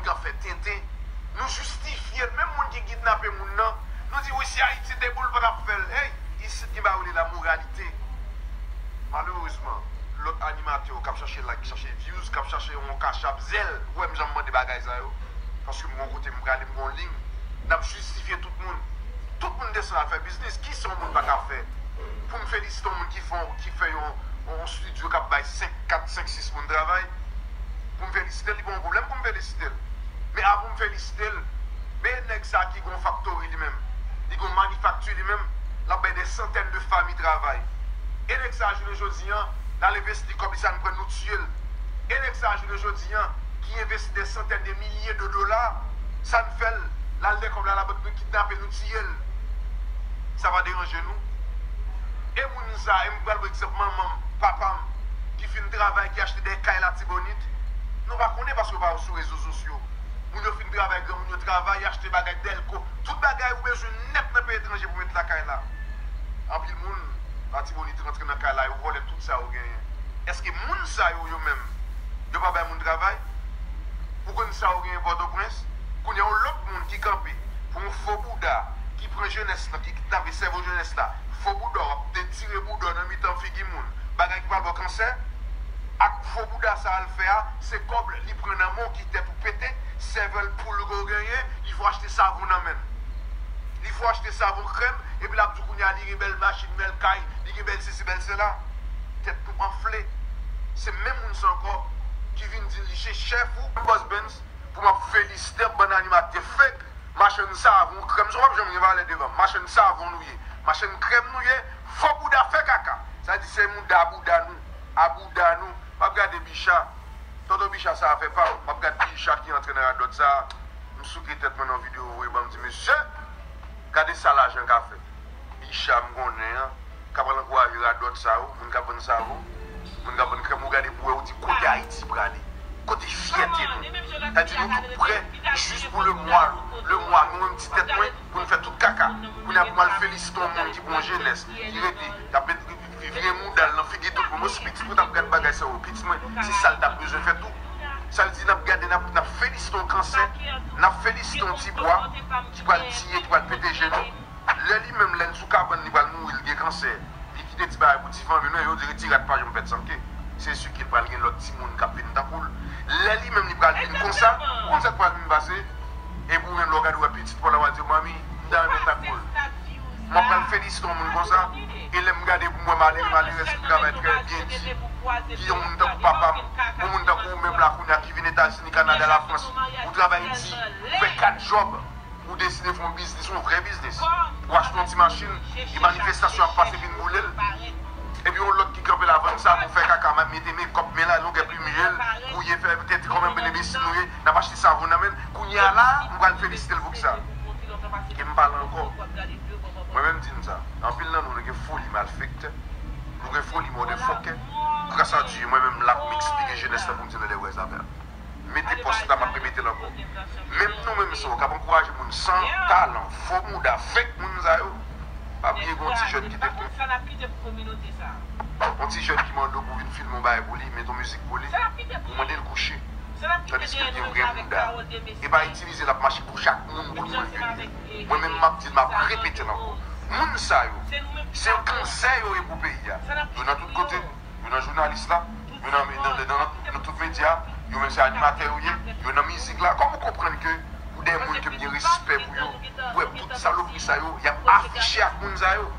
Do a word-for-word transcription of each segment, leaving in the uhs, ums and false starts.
k ap fè tenten. Nou jistifye l. Menm moun ki kidnape moun nan, nou di, wi, si Ayiti te pou l, pa t ap fè l. Hey, isit gen bagay yo rele lamoralite. Malerezman, lòt animatè yo k ap chache like, chache views, k ap chache yon kachap zèl, ou wè m jan m mande bagay sa yo. Paske m gon kote m prale, m gon liy. N ap jistifye tout moun. Tout moun desann al fè biznis. Kisa yon moun pa ka fè? Pou m felisite yon moun ki fè, ki fè yon, yon estidyo k ap bay senk, kat, senk, sis moun travay, pou m felisite l, li pa yon pwoblèm pou m felisite l. Men avan m felisite l, men nèg sa ki gon faktori li menm, li gon manifakti li menm, l ap bay de santèn de fanmi travay. E nèg sa jounen jodi a, l al envesti kòb li, sa n pran nou tiye l. E nèg sa jounen jodi a, ki envesti de santèn de milye de dola, sa n fè l, l al lè kòb la, labank nou kidnape l, nou tiye l. Sa pa deranje nou? E moun sa, e m pral pran egzanp manman m, papa m, ki fin travay, ki achte de kay Latibonit. Nou pa konnen paske yo pa sou rezo sosyo. Moun yo fin travay, granmoun yo travay, achte bagay, dèlko, tout bagay ou bezwen nèt nan peyi etranje pou met lakay la. Anpil moun Latibonit rantre nan kay la, yo vòlè tout sa yo genyen. Èske moun sa yo, yo menm, yo pa bay moun travay? Ou konn sa yo genyen Pòtoprens? Kounye a, yon lòt moun ki kanpe pou yon fo bouda, ki pran jenès lan, ki kidnape sèvo jenès la, fo bouda, w ap detire bouda nan mitan figi moun, bagay ki pral ba w kansè. Ak fo bouda sa a l fè a, se kòb li pran nan men w ki tèt ou pete, sèvèl poul ke w genyen, li fè w achte savon nan men l. Li fè w achte savon, krèm, epi l ap di w kounye a li gen bèl machin, bèl kay, li gen bèl sesi, bèl sela. Tèt nou anfle. Se menm moun sa ankò ki vin di li se chèf ou, bòs Benz, pou m ap felisite bann animatè fake, machann savon, krèm, sa w p ap janm gen valè devan m. Machann savon nou ye, machann krèm nou ye, fo bouda fè kaka. Sa di se mouda bouda nou, a bouda nou. M ap gade Bicha, tonton Bicha sa a fè pa m. M ap gade Bicha ki antre nan radòt sa a. M souke tèt mwen nan videyo, voye ban m, di mesye, gade sa lajan ka fè. Bicha m konnen an, k ap pral ankouraje radòt sa yo, moun k ap vann savon, moun k ap vann krèm, ou gade pou wè, ou di kote Ayiti prale, kote fyète nou. Sa di nou tout prè jis pou le mwa, le mwa, nou menm ti tèt mwen, pou n fè tout kaka. Kounye a pou m al felisite yon moun ki pran jenès, ki rete, k ap met, vire mouda l nan figi tout moun. Mwen si pitit mwen t ap gad bagay sa yo, pitit mwen, se sa l t ap bezwen fè tou. Sa vle di n ap gade, n ap, n ap felisite yon kansè, n ap felisite yon ti bwa ki pral tiye, ki pral pete je nou. Lè li menm, lè l sou kabann, li pral mouri, li gen kansè. Li kite ti bagay pou ti fanmi l, yo di ti rat pa janm fèt san ke. Se si ke l pral gen lòt timoun k ap vin tankou l. Lè li menm, li pral vin konsa, ou konn sa k pral vin pase? Epi ou menm, lè w gade, w wè pitit pa w la, w a di, manmi, m ta renmen tankou l. Mwen pral felisite yon moun konsa. E lè m gade pou m wè malere, malerèz ki travay trè byen di, ki yon moun tankou papa m, yon moun tankou ou menm la kounye a ki vin Etazini, Kanada, Lafrans, ou travay di, ou fè kat djòb, ou deside fè yon biznis, yon vrè biznis. Ou achte yon ti machin, e manifestasyon ap pase vin boule l. Epi yon lòt ki kanpe la vann sa pou fè kaka, mete mekòp, men la longè plimye l, gouye, fè tèt kòm yon bann enbesil nou ye, n ap achte savon nan men l. Kounye a la, m pral felisite l pou kisa? Ke m pale ankò. Mwen menm di n sa. Anpil nan nou, nou gen foli malfektè. Nou gen foli motherfucker. Gras a Dye, mwen menm la pou m eksplike jenès la pou m di nou de vrè zafè. Mete pòs la, m ap repete l ankò. Menm nou menm sa yo k ap ankouraje moun san talan, fo mouda, fake moun sa yo. Pa bliye gen yon ti jèn ki te pran. Yon ti jèn ki mande w pou vin filme yon bagay pou li, mete yon mizik pou li, ou mande l kouche. Tandiske l gen vrè mouda. E pa itilize l ap mache pou chak moun pou l manje li. Mwen menm m ap di l, m ap repete l ankò. Moun sa yo, se kansè yo ye pou peyi a. Yo nan tout kote. Yo nan jounalis la, yo nan, nan, nan, nan tout medya, yo menm se animatè yo ye, yo nan mizik la. Kòman w konprann ke ou de moun ke m gen respè pou yo, ou wè tout salopri sa yo, y ap afiche ak moun sa yo?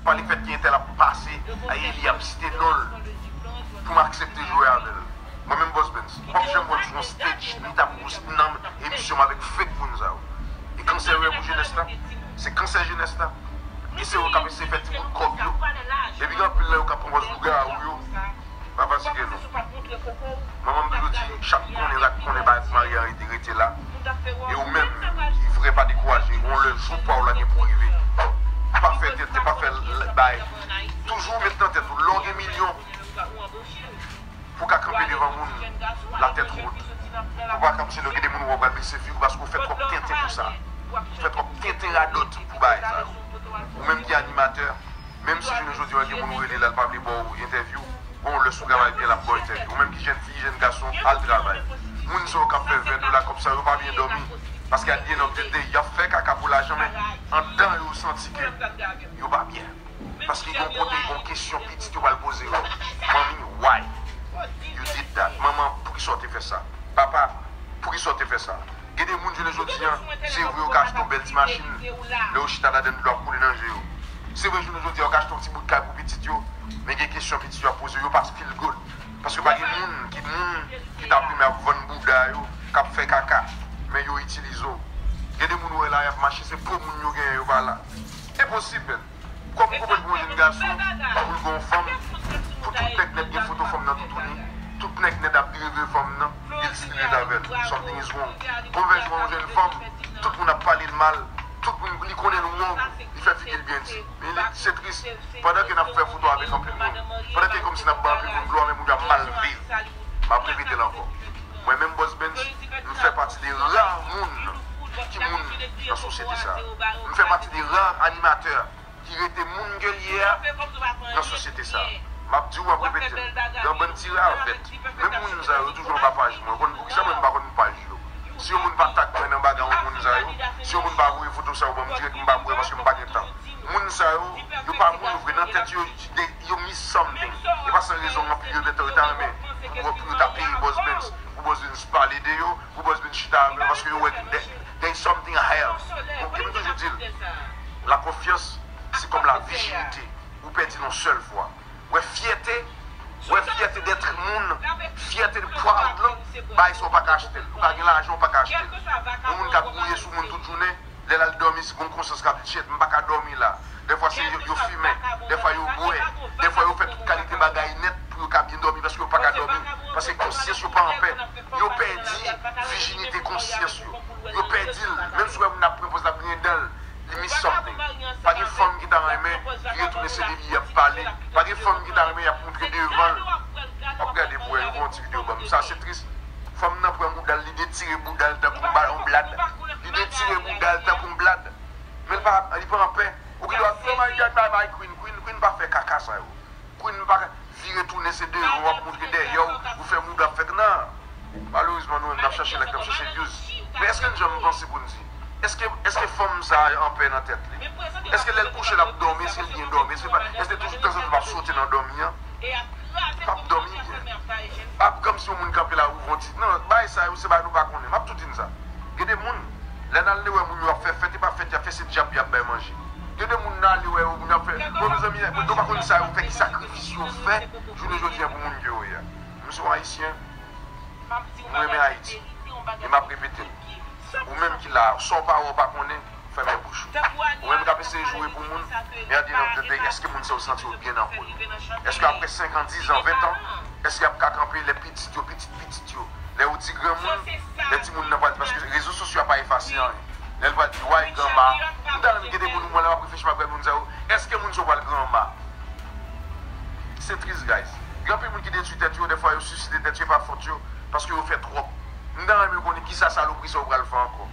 Pale fèt ki entèl ap pase, a Eli ap site non l pou m aksepte jwe avè l. Mwen menm Boss Benz, m p ap janm wè m sou yon stage, ni t ap nan emisyon m avèk fake moun sa yo. E kansè yo ye pou jenès la, se kansè jenès la. E se yo k ap eseye fè ti bout kòb yo. Epi gen anpil nan yo k ap pran pòz lougawou yo. Pa fatige non. Manman m toujou di, chat konnen, rat konnen, bagay pou Maria rete, rete la. E ou menm, ki vrè pa dekouraje, yon lè jou pa w la gen pou rive. Pa fè tèt, pa fè l bay. Toujou met nan tèt ou, lè w gen milyon, pou w ka kanpe devan moun, la tèt wot. Pou w pa kanpe, se lè w gen de moun ou wè w pral bese figi w paske w fè twòp tenten pou sa. Ou fè twòp tenten radòt pou bagay sa yo. Ou menm ki animatè, menm si jounen jodi a gen moun ou rele la, l pa vle ba w entèvyou, bon, lè sou travay byen, l ap ba w entèvyou. Ou menm ki jèn fi, jèn gason al travay. Moun sa yo k ap fè ven dola kòb sa yo pa byen dòmi. Paske at the end of the day, y ap fè kaka pou lajan, men anndan yo santi ke yo pa byen. Paske gon kote, gon kesyon pitit yo pral poze yo. Manmi, why you did that? Manman, poukisa w te fè sa? Papa, poukisa w te fè sa? Gen de moun jounen jodi an, se vre yo ka achte yon bèl ti machin, lè yo chita ladann dlo ap koule nan je yo. Se vre jounen jodi an, yo ka achte yon ti bout kay pou pitit yo, men gen kesyon pitit yo ap poze yo, yo pa feel good. Paske pa gen moun, ki moun ki t ap renmen ap vann bouda yo, k ap fè kaka, men yo itilize w. Gen de moun ou wè la, y ap mache, se po moun yo genyen, yo pa la. Enposib, menn. Kòm ou konprann pou yon jenn gason, pou l gen yon fanm, pou tout nèg nèt gen foto fanm nan toutouni, tout nèg nèt ap dreve fanm nan, li l still ret avè l. Something is wrong. Konvèsyon yon jenn fanm, tout moun ap pale l mal, tout moun, li konnen l wrong, li fè figi l byen di. Men li, se tris, pandan ke n ap fè foto avèk anpil moun, pandan ke kòmsi n ap ban anpil moun glwa, men moun yo ap mal viv. M ap repete l ankò. Mwen menm Boss Benz, m fè pati de ra moun ki moun nan sosyete sa. M fè pati de ra animatè ki rete moun ke l ye a nan sosyete sa. M ap di w, m ap repete l. Gen yon bann ti ravèt. Menm moun sa yo toujou anba paj mwen. Ou konn poukisa mwen m pa konn paj yo? Si yon moun pa tag mwen nan bagay yon moun sa yo, si yon moun pa voye foto sa yo ban m dirèk, m pa voye paske m pa gen tan. Moun sa yo, yo pa moun vre nan tèt yo, they, yo miss something. E pa san rezon anpil yo gentan yo ta renmen pou, pou yo ta peye Boss Benz, pou Boss Benz pale de yo, pou Boss Benz chita avè yo, paske yo wè there, there is something higher. Bon, ke m toujou di l, la confiance, c'est comme la virginité. Ou pèdi l yon sèl fwa. Wè fyète, wè fyète d'être moun, fyète de proud lan, bay sa w pa ka achte l. Ou ka gen lajan, ou pa ka achte l. Yon moun k ap gouye sou moun tout jounen, lè l al dòmi, si gon konsyans k ap di, "Shit, m pa ka dòmi la." Dèfwa se yo, yo fimen, dèfwa yo bwè, dèfwa yo fè tout kalite bagay nèt pou yo ka byen dòmi, paske yo pa ka dòmi, paske konsyans yo pa anpè. Yo pèdi vijinite konsyans yo. Yo pèdi l. Menm si w wè moun ap pran pòz l ap griyen dan l, li miss something. Pa gen fanm ki ta renmen vire tounen se de li y ap pale. Pa gen fanm ki ta renmen y ap montre devan l. W ap gade pou wè, yo fè yon ti videyo ban m. Sa se tris. Fanm nan pran bouda l, li detire bouda l tankou yon ba-, yon blad. Li detire bouda l tankou yon blad. Men li pa, li pa anpè. Ou gen dwa di, "Oh my God, bye bye Queen." Queen, Queen pa fè kaka sa yo. Queen pa vire tounen se devan w ap montre dèyè w, ou fè mouda fèk nan. Malerezman, nou menm n ap chache like, n ap chache views. Men èske n janm panse pou n di, èske, èske fanm sa a anpè nan tèt li? Èske lè l kouche l ap dòmi, èske l byen dòmi? Èske pa, èske toujou tanzantan l ap sote nan dòmi an? L ap dòmi byen. Ap kòmsi yon moun kanpe la ouvri yon ti, non, bagay sa yo se bagay nou pa konnen. M ap tou di n sa. Gen de moun, lè n al wè moun yo ap fè fèt, e pa fèt y ap fè, se djab y ap bay manje. Gen de moun n ale wè yo, moun yo ap fè, bon, mezanmi, moun yo pa konn sa yo fè, ki sakrifis yo fè jounen jodi a pou moun ke yo ye a. M se yon Ayisyen, m renmen Ayiti, e m ap repete l. Ou menm ki la, sa w pa wè, w pa konnen, fèmen bouch ou. Ou menm k ap eseye joure pou moun, men at the end of the day, èske moun sa yo santi yo byen nan po yo? Èske apre senk an, diz an, ven an, èske y ap ka kanpe lè pitit yo, pitit pitit yo, lè yo di granmoun, lè timoun nan pral di, paske rezo sosyo a pa efase anyen. Lè l pral di, "Way, granma." M ta renmen gen de moun, mwen, lè m ap reflechi, m ap gade moun sa yo, èske moun sa yo pral granma? Se tris, guys. Gen anpil moun ki detwi tèt yo, dèfwa yo siside tèt yo, e pa fòt yo, paske yo fè twòp. M ta renmen konnen kisa salopri sa yo pral fè ankò.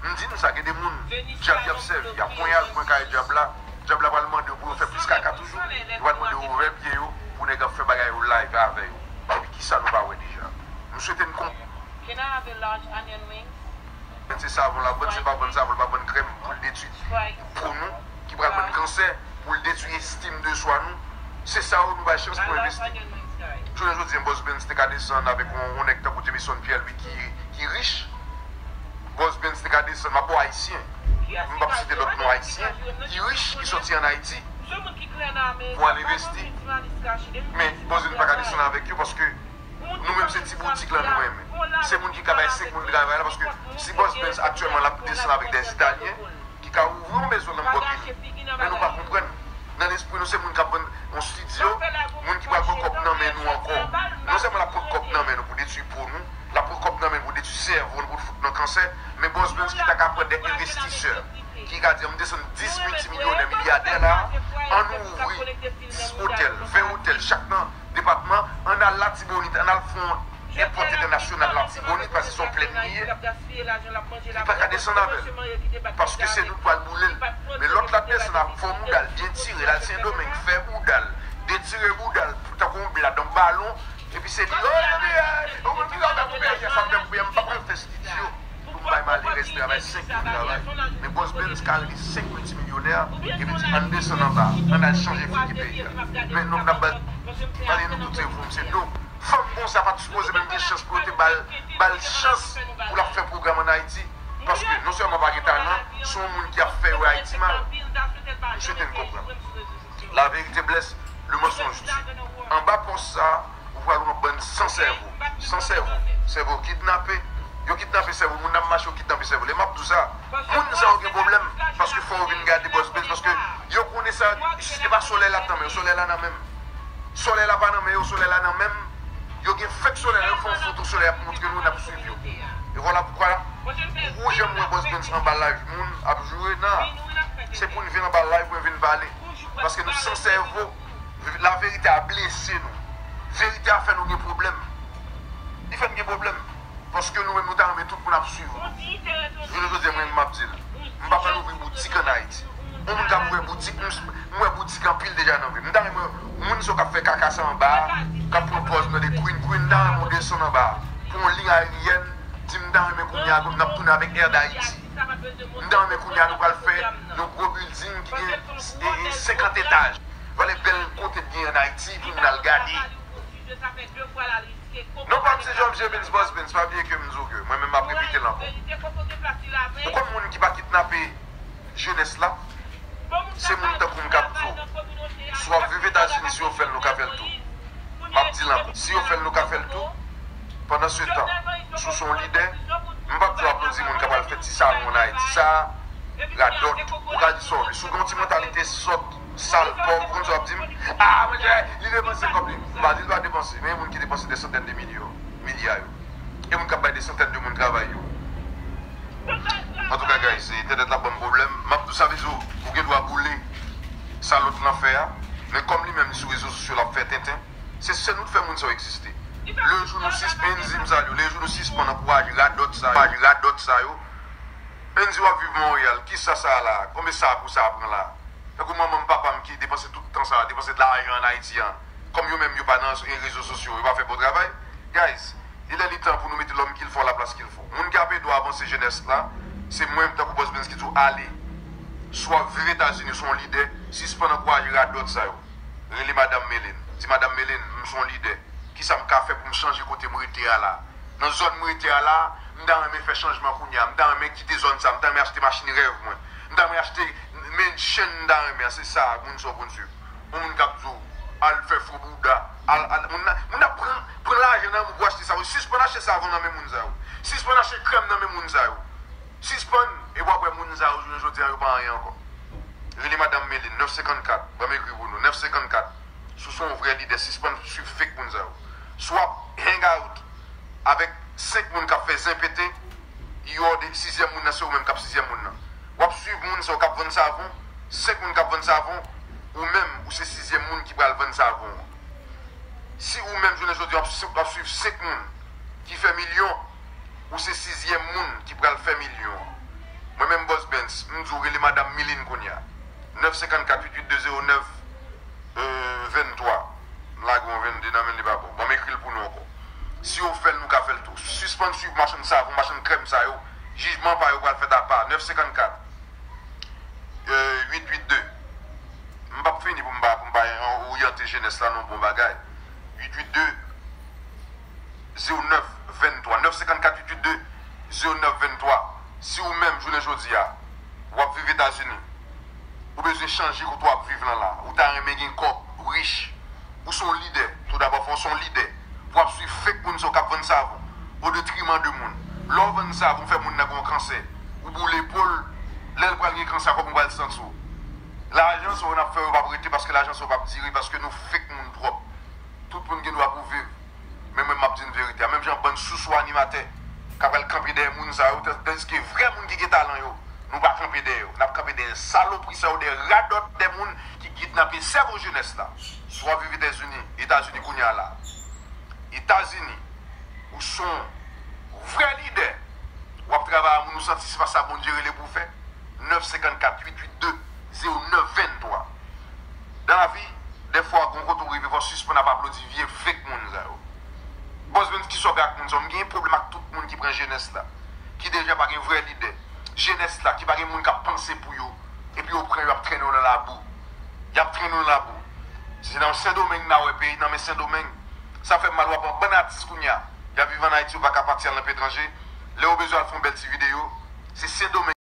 M di n sa, gen de moun, djab y ap sèvi, y ap ponyal pwen kay djab la, djab la pral mande yo pou yo fè plis kaka toujou, yo pral mande yo ouvè pye yo, pou nèg ap fè bagay yo live avè yo. Epi kisa nou pa wè deja? M swete n konprann. Can I have a large onion ring? Bann se savon la, bann se pa bann savon, pa bann krèm pou l detwi po nou, ki pral ban n kansè, pou l detwi estim de swa nou. Se sa yo nou bay chans pou envesti. Jounen jodi a, Boss Benz te ka desann avèk yon, yon nèg tankou Jameson Pierre Louis ki, ki rich. Boss Benz te ka desann, m ap ba w ayisyen. M p ap site lòt non ayisyen ki rich, ki sòti ann Ayiti pou al envesti. Men Boss Benz pa ka desann avèk yo paske nou menm se ti boutik la nou renmen. Se moun ki ka bay senk moun travay la, paske si Boss Benz aktyèlman l ap desann avèk de Italyen ki ka ouvri yon mezon nan Lamborghini. Men nou pa konprann. Nan lespri nou, se moun k ap vann yon estidyo, moun ki pral pran kòb nan men nou ankò. Non sèlman l ap pran kòb nan men nou pou detwi po nou, l ap pran kòb nan men nou pou detwi sèvo nou, pou l fout nan kansè, men Boss Benz ki ta ka pran de envestisè, ki ka di, "An m desann dis miltimilyonè, milyadè la, an nou ouvri dis otèl, ven otèl, chak nan depatman, ann al Latibonit, ann al fè yon èpòt entènasyonal Latibonit, paske se yon plèn li ye." Li pa ka desann avè l. Paske se nou k pral boule l. Men lòt la desann ap fè bouda l, detire l, al Sendomeng, fè bouda l, detire bouda l, tankou yon blad, yon balon, Epi se li, oh, epi, eh, ou menm ki travay pou peyi a, sa m fè pou peyi a, m pa pral fè estidyo pou m bay malerèz travay, senk moun travay. Men Boss Benz ka rele senk miltimilyonè, epi di, ann desann anba, ann al chanje figi peyi a. Men nonm n ap ba-, pale nou tout se vòm, se do. Fanm konsa pa t sipoze menm gen chans pou yo te ba l, ba l chans pou l ap fè pwogram ann Ayiti. Paske non sèlman pa gen talan, se yon moun ki ap fè wè Ayiti mal. M swete n konprann. La vérité blesse, le mensonge tue. Anba pòs sa, ou pral wè yon bann san sèvo. San sèvo. Sèvo kidnape. Yo kidnape sèvo. Moun ap mache, yo kidnape sèvo. Lè m ap di w sa, moun sa yo gen pwoblèm. Paske fò yo vin gade Boss Benz. Paske yo konnen sa, e pa solèy la k nan men yo. Solèy la nan men m. Solèy la pa nan men yo. Solèy la nan men m. Yo gen fake solèy la. Yo fè yon foto solèy ap montre nou, n ap swiv yo. E vwala poukwa, ou janm wè Boss Benz anba live moun ap joure? Non. Se pou n vin anba live mwen vin pale. Paske nou san sèvo. Laverite a blese nou. Verite a fè nou gen pwoblèm. Li fè n gen pwoblèm. Paske nou menm nou ta renmen tout moun ap swiv nou. Jounen jodi a, mwen menm m ap di l. M pa pral ouvri boutik ann Ayiti. Yon moun k ap ouvè boutik, m, m wè boutik anpil deja nan vi m. M ta renmen moun sa yo k ap fè kaka sa anba a, k ap pran pòz nan de queen queen, m ta renmen w desann anba a. Pran yon liy ayeryèn, di m ta renmen kounye a, n ap tounen avèk Air D'Haïti. M ta renmen kounye a nou pral fè yon gwo building ki gen, e, e, senkant etaj. Valè bèl kote t gen ann Ayiti pou moun al gade. Non pa m se Jan J Benz Boss Benz, pa bliye ke m di w ke mwen menm m ap repete l ankò. Ou konn moun ki pa kidnape jenès la? Se moun tankou m k ap di w, si w ap viv Etazini, si yo fè l, nou ka fè l tou. M ap di l ankò, si yo fè l, nou ka fè l tou. Pandan se tan, si w se yon lidè, m p ap di w aplodi moun k ap al fè ti salon ann Ayiti. Sa, radòt, ou ka di sa w vle. Si w gen yon ti mantalite sòt, sal, pòv, ou konn sa w ap di m? Ah, monchè, li depanse kòb li. M pa di l pa depanse, men gen moun ki depanse dè santèn de milyon, milya yo. Gen moun k ap bay dè santèn de moun travay yo. Antouka, guys, entènèt la ban m pwoblèm. M ap di w sa, Vizo, ou gen dwa boule sa lòt lan fè a. Men kòm li menm, li sou rezo sosyo, l ap fè tenten. Se, se nou k fè moun sa yo egziste. Lejou nou sispann, Enzi, m salye w, lejou nou sispann ankouraje radòt sa yo, radòt sa yo. Enzi, w ap viv Monreyal, kisa sa a la? Konbyen sa pou sa a pran la? Tankou manman m, papa m ki depanse tout tan sa a, depanse lajan ann Ayiti an. Kòm yo menm yo pa nan rezo sosyo, yo pa fè bon travay. Guys, li lè li tan pou nou mete l'homme qu'il faut à la place qu'il faut. Moun ki ap ede w avanse jenès la, se mwen, tankou Boss Benz ki di w ale. Si w ap viv Etazini, ou se yon lidè, sispann ankouraje radòt sa yo. Rele Madanm Melin. Di, Madanm Melin, m se yon lidè. Kisa m ka fè pou m chanje kote m rete a la? Nan zòn m rete a la, m ta renmen fè chanjman kounye a. M ta renmen kite zòn sa. M ta renmen achte machin rèv mwen. M ta renmen achte mansion m ta renmen an. Se sa, moun sa w konn swiv. Yon moun k ap di w, al fè fo bouda. Al, al, moun nan, moun nan pran, pran lajan nan men w pou achte sa. Sispann achte savon nan men moun sa yo. Sispann achte krèm nan men moun sa yo. Sispann, epi w ap wè moun sa yo, jounen jodi a, yo pa anyen ankò. Rele Madanm Melin, nèf senkannkat, ban m ekri pou nou, nèf senkannkat. Si w se yon vrè lidè, sispann swiv fake moun sa yo. Si w ap hang out avèk senk moun k ap fè zen pete, yo de sizyèm moun nan, se ou menm k ap sizyèm moun nan. W ap swiv moun sa yo k ap vann savon, senk moun k ap vann savon, ou menm, ou se sizyèm moun ki pral vann savon an. Si ou menm, jounen jodi a, w ap, w ap swiv senk moun ki fè milyon, ou se sizyèm moun ki pral fè milyon an. Mwen menm, Boss Benz, m di w rele Madanm Milin kounye a. Nèf senkannkat uit uit de zewo nèf, euh, venntwa. M lage yon vennde nan men l, li pa bon. Ban m ekri l pou nou ankò. Si yo fè l, nou ka fè l tou. Sispann swiv machann savon, machann krèm sa yo. Jijman pa yo pral fèt apa. Nèf senkannkat, euh, uit uit de. M p ap fini pou m pa, pou m pa oryante jenès la nan bon bagay. Uit uit de, zewo nèf venntwa, nèf senkannkat uit uit de, zewo nèf venntwa. Si ou menm, jounen jodi a, w ap viv Etazini, ou bezwen chanje kote w ap viv lan la, ou ta renmen gen kòb, ou rich, ou se yon lidè, toudabò, fò w se yon lidè. Pou w ap swiv fake moun sa yo k ap vann savon, o detriman de moun. Lè w vann savon, w fè moun nan gen yon kansè, ou boule po l, lè l pral gen kansè, kòman w pral santi w? Lajan sa yo n ap fè yo p ap rete, paske lajan sa yo p ap dire, paske nou fake moun twòp. Tout moun gen dwa pou viv. Men mwen, m ap di n verite a. Menm jan bann sousou animatè k ap al kanpe dèyè moun sa yo, tan-, tandiske vrè moun ki gen talan yo, nou pa kanpe dèyè yo. N ap kanpe dèyè salopri sa yo, dèyè radòt de moun ki kidnape sèvo jenès la. Si w ap viv Etazini, Etazini kounye a la. Etazini, ou se yon vrè lidè. W ap travay a moun, ou santi se pa sa Bondye rele pou w fè. Nèf senkannkat uit uit de zewo nèf venntwa. Dan lavi, dèfwa, gon kote w rive, fò w sispann ap aplodi vye fake moun sa yo. sòg ak moun sa yo. M gen pwoblèm ak tout moun ki pran jenès la, ki deja pa gen vrè lidè. Jenès la, ki pa gen moun k ap panse pou yo, epi yo pran yo ap trennen yo nan labou. Y ap trennen yo nan labou. Se nan Sendomeng n a wè peyi nan men Sendomeng. Sa fè m mal, w ap wè bann atis kounye a, y ap viv ann Ayiti, yo pa ka pati al nan peyi etranje. Lè yo bezwen al fè yon bèl ti videyo, se Sendomeng.